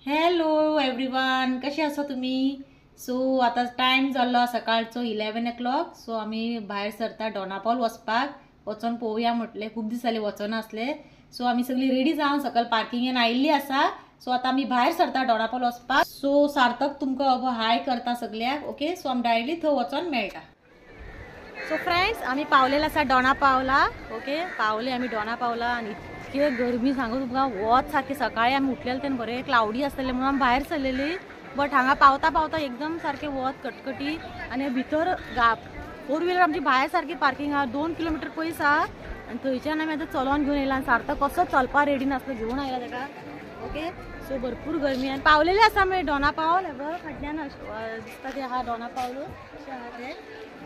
Hello everyone, कशें आसा तुमी? सो आतां टायम जाल्लो सकाळचो 11 o'clock. सो आमी भायर सरता डोनापावल वचपाक. वचोन पळोवया म्हटलें, खूब दीस जाले वचनासले. सो आमी सगळीं रेडी जावन सकयल पार्किंगेन आयिल्ली आसा. सो आतां आमी भायर सरता डोनापावल वचपाक. सो सार्थक तुमकां हाय करता सगळ्याक. ओके, सो आमी डायरेक्टली थंय वचोन मेळटा. सो फ्रेंड्स, आमी पावलेले आसा डोनापावला. ओके, पावले आमी डोनापावला आनी इतके गरमी सांगू तुमकां, वत सारकें. सकाळी आमी उठलेले तेन्ना बरें क्लावडी आसतलें म्हणून आमी भायर सरलेली, बट हांगा पावता पावता एकदम सारकें वत कटकटी. आनी भितर फोर व्हिलर आमची भायर सारकी पार्किंग आहा, 2 किलोमिटर पयस आहा. आनी थंयच्यान आमी आतां चलोन घेवन येयला. आनी सार्थक कसो चलपा रेडी नासलो, घेवन आयला ताका. ओके, सो भरपूर गरमी. आनी पावलेले आसा आमी डोनापावल. हे फाटल्यान दिसता ते आहा डोनापावल. अशें आहा ते.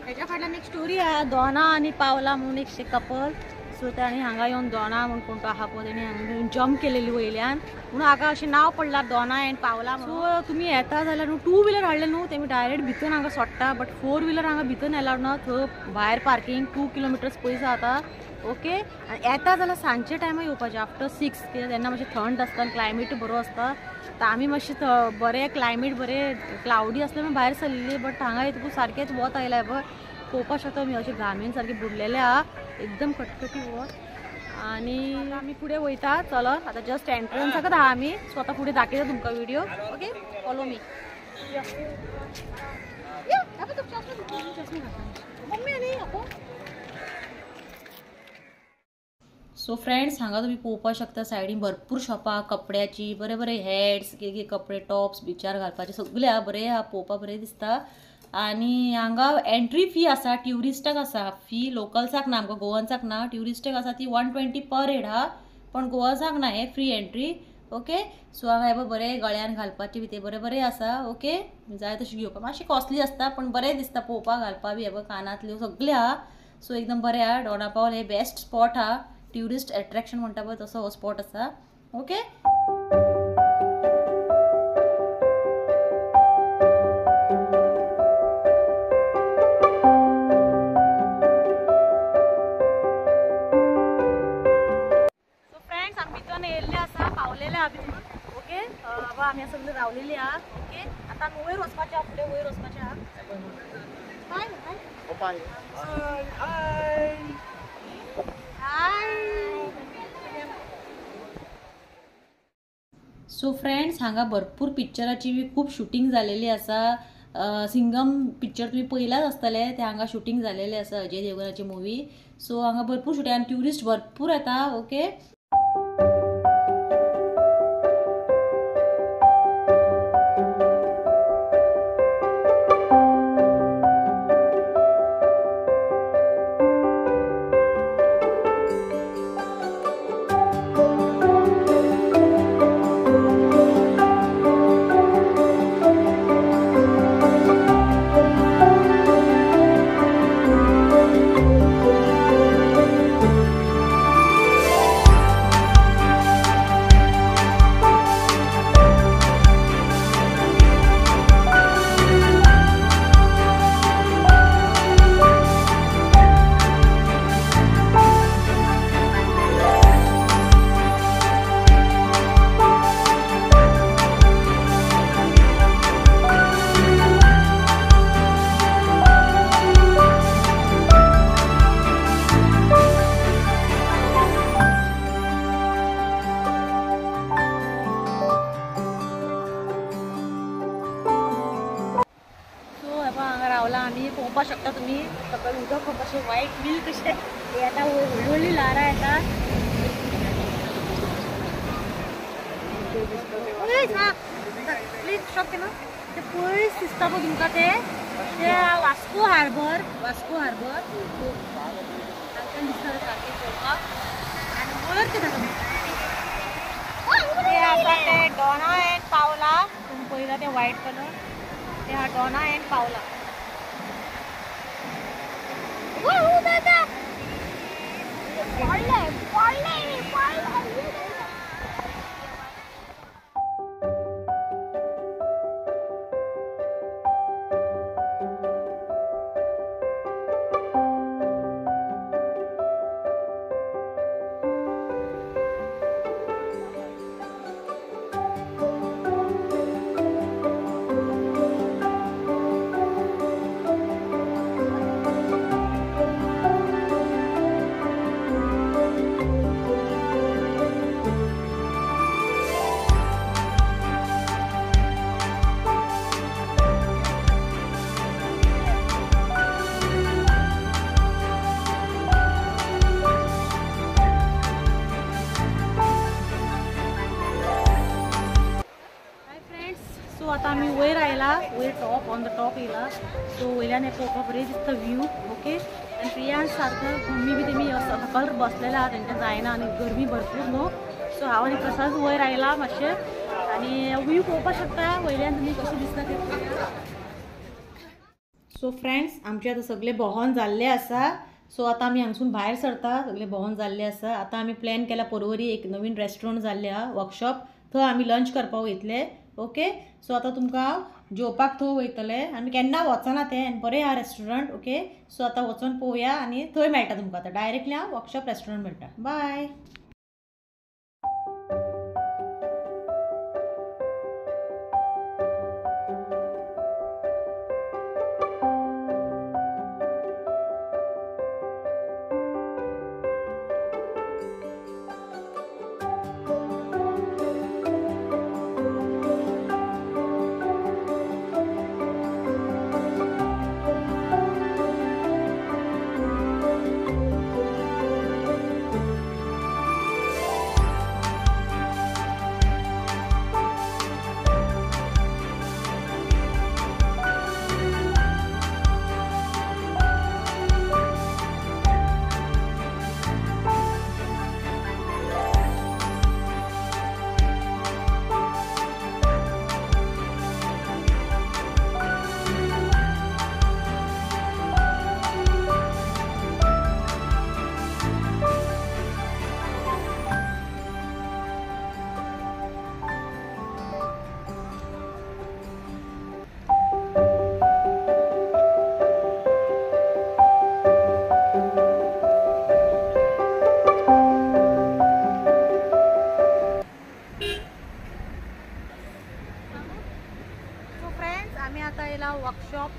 हेच्या फाटल्यान एक स्टोरी आहा, दोना आनी पावला म्हणून एक कपल. सो ताणी हांगा येवन दोना म्हूण कोण तो आहा पळय, तेणी हांगा येवन जम्प केलेली वयल्यान, म्हणून हाका अशें नांव पडलां दोना एंड पावला. सो तुमी येता जाल्यार न्हू टू व्हिलर हाडलें न्हू, तेमी डायरेक्ट भितर हांगा सोडटा, बट फोर व्हिलर हांगा भितर एलावड ना. थंय भायर पार्किंग 2 किलोमिटर्स पयस आहा. ओके, आनी येता जाल्यार सांजचे टायमार येवपाचें, आफ्टर 6, कित्याक तेन्ना मातशें थंड आसता आनी क्लायमेट बरो आसता. तर आमी मातशें बरें क्लायमेट बरें क्लावडी आसलें म्हणून भायर सरलेली, बट हांगा येतकूच सारकेंच वत आयलां. बट पळोवपाक शकता तुमी, अशें घामेन सारकें बुडलेलें आहा, एकदम कटकटी वत. आनी आमी फुडें वयता चलत. आतां जस्ट एंट्रन्साकच आहा आमी. सो आतां फुडें दाखयता तुमकां video. Okay, follow me. So friends, हांगा तुमी पळोवपाक शकता सायडीन भरपूर शॉपां कपड्याची, बरे बरे हॅट्स, कितें कितें कपडे, टॉप्स बिचार घालपाचे सगळे आहा, बरे आहा, पळोवपाक बरें दिसता. आनी हांगा एंट्री फी आसा, ट्युरिस्टाक आसा फी, लोकल्साक ना, आमकां गोवन्साक ना. ट्युरिस्टाक आसा ती 120 पर हेड आहा, पण गोवन्साक ना, हे फ्री एंट्री. ओके, सो हांगा हे बरें गळ्यान घालपाचे बी ते बरे बरे आसा. ओके, जाय तशें घेवपाक, मातशें कॉस्टली आसता पण बरें दिसता पळोवपाक, घालपा बी. हे पळय कानांतल्यो सगळें आहा. सो एकदम बरें आहा. डोनापावल हे बेस्ट स्पॉट आहा, ट्युरिस्ट एट्रॅक्शन म्हणटा पळय तसो हो स्पॉट आसा. ओके, सो फ्रेंड्स, आमी भितर येयल्ले आसा, पावलेले आहा भितर. ओके, आमी सगळे रावलेली आहा. ओके, आतां आमी वयर वचपाचें आहा, फुडें वयर वचपाचें आहा. बाय बाय बाय. सो फ्रेंड्स, हांगा भरपूर पिक्चराची बी खूब शूटिंग जालेली आसा. सिंगम पिक्चर तुमी पळयलाच आसतले, ते हांगा शूटिंग जालेले आसा, अजय देवगनाची मुवी. सो हांगा भरपूर शूटिंग आनी ट्युरिस्ट भरपूर येता. ओके, आमी पळोवपाक शकता तुमी, सकयल उदक खूब अशें वायट मिल्क कशें येता, व्हडली व्हडली ल्हारां येता. प्लीज स्टॉप केलो. ते पयस दिसता पळय तुमकां ते वास्को हार्बर, वास्को हार्बर हांगाच्यान दिसता सारकें पळोवपाक. आनी वयर ते ते आसा ते डोना एंड पावला, तुमी पळयता ते वायट कलर, ते आहा डोना एंड पावला. आमी वयर आयला, वयर टॉप ऑन the top येयला. सो वयल्यान हें पळोवपाक बरें दिसता व्यू. ओके आनी प्रियांश सारको मम्मी बी तेमी सकयल बसलेले आहा, तेंच्या जायना आनी गरमी भरपूर न्हू. सो हांव आनी प्रसाद वयर आयला मातशें आनी व्यू पळोवपाक शकता वयल्यान तुमी कशें दिसता तें. सो फ्रेंड्स आमचे आतां सगळे भोंवोन जाल्ले आसा. सो आतां आमी हांगसून भायर सरता, सगळे भोंवोन जाल्ले आसा. आतां आमी प्लॅन केला पर्वरी एक नवीन रेस्टॉरंट जाल्ले आहा वर्कशॉप, थंय आमी लंच करपाक वयतले. ओके सो आतां तुमकां जेवपाक थंय वयतले. आमी केन्ना वचना तें आनी बरें आहा रेस्टॉरंट. ओके सो आतां वचोन पळोवया आनी थंय मेळटा तुमकां. आतां डायरेक्टली हांव वर्कशॉप रेस्टॉरंट मेळटा. बाय. आमी आतां येयला वर्कशॉप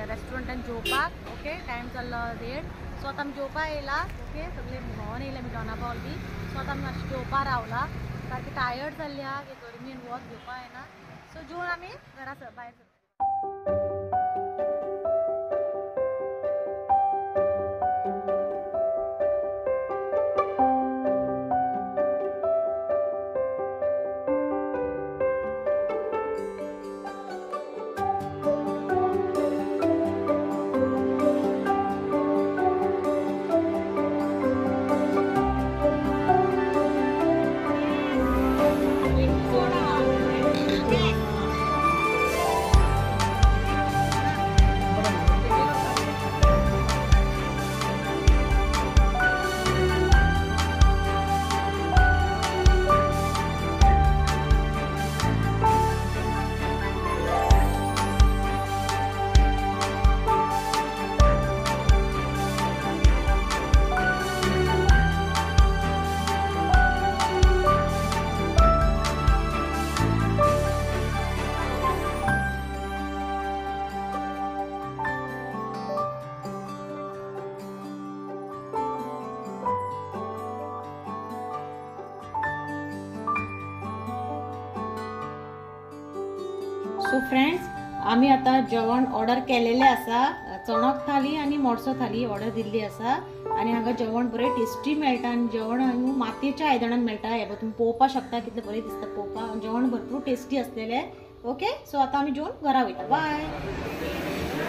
रेस्टॉरंटान जेवपाक. ओके टायम जाल्लो 1:30. सो आतां आमी जेवपाक येयला. ओके सगळे भोंवोन येयले आमी दोना पावल बी. सो आतां आमी मातशें जेवपाक रावला, सारकी टायर्ड जाल्ली आहा, गरमीन वत घेवपाक येना. सो जेवन आमी घरा भायर सरता. सो फ्रेंड्स आमी आतां जेवण ऑर्डर केलेलें आसा. चणक थाली आनी मोडसो थाली ऑर्डर दिल्ली आसा आनी हांगा जेवण बरें टेस्टी मेळटा आनी जेवण हांगा मातयेच्या आयदनान मेळटा. हें तुमी पळोवपाक शकता कितलें बरें दिसता पळोवपाक. जेवण भरपूर टेस्टी आसलेलें. ओके सो आतां आमी जेवन घरा वयता. बाय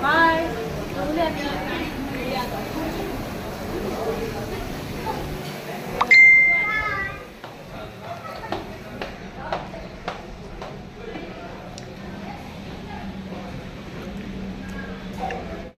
बाय.